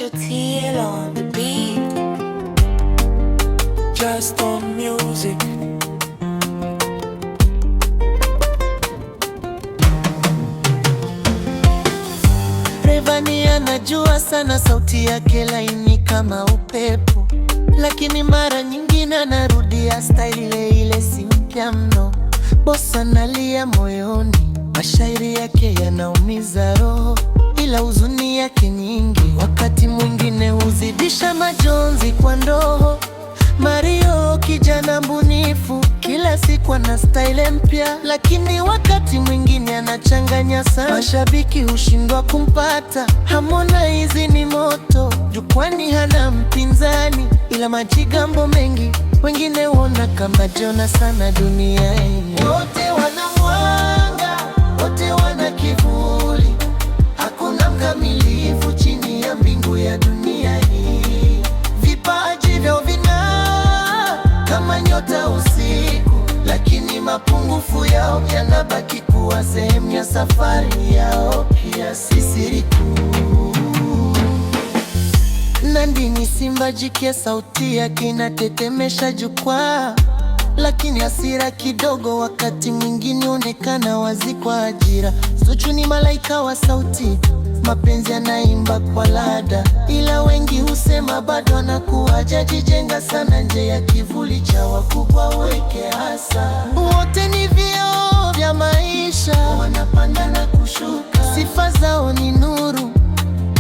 Special TL on the beat. Just on music. Rayvanny anajua sana, sauti yake laini kama upepo, lakini mara nyingine anarudia style ile ile, si mpya mno. Boss analia moyoni, mashairi yake yanaumiza roho, ila huzuni yake nyingi wakati mwingine huzidisha majonzi kwa ndoho. Mario kijana mbunifu, kila siku ana style mpya, lakini wakati mwingine anachanganya sana, mashabiki hushindwa kumpata. Harmonize ni moto jukwani, hana mpinzani, ila majigambo mengi, wengine huona kama jona sana duniani. Wote wana mwanga, wote wana kivuli, hakuna mkamilifu chini ya mbingu ya dunia hii. Vipaji vyao vina kama nyota usiku, lakini mapungufu yao yanabaki kuwa sehemu ya safari yao, pia si siri kuu. Nandy ni simba jike, sauti yake inatetemesha jukwaa, lakini hasira kidogo wakati mwingine onekana wazi kwa ajira. Zuchu ni malaika wa sauti, mapenzi anaimba kwa ladha, ila wengi husema bado anakuwa hajajijenga sana nje ya kivuli cha wakubwa weke hasa. Wote ni vioo vya maisha, wanapanda na kushuka, sifa zao ni nuru,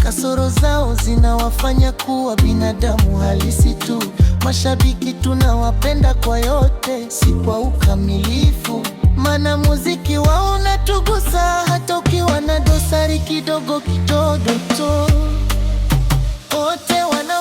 kasoro zao zinawafanya kuwa binadamu halisi tu. Mashabiki tunawapenda kwa yote, si kwa ukamilifu, maana muziki wao unatugusa hata ukiwa na dosari kidogo kidogo tu. Wote wana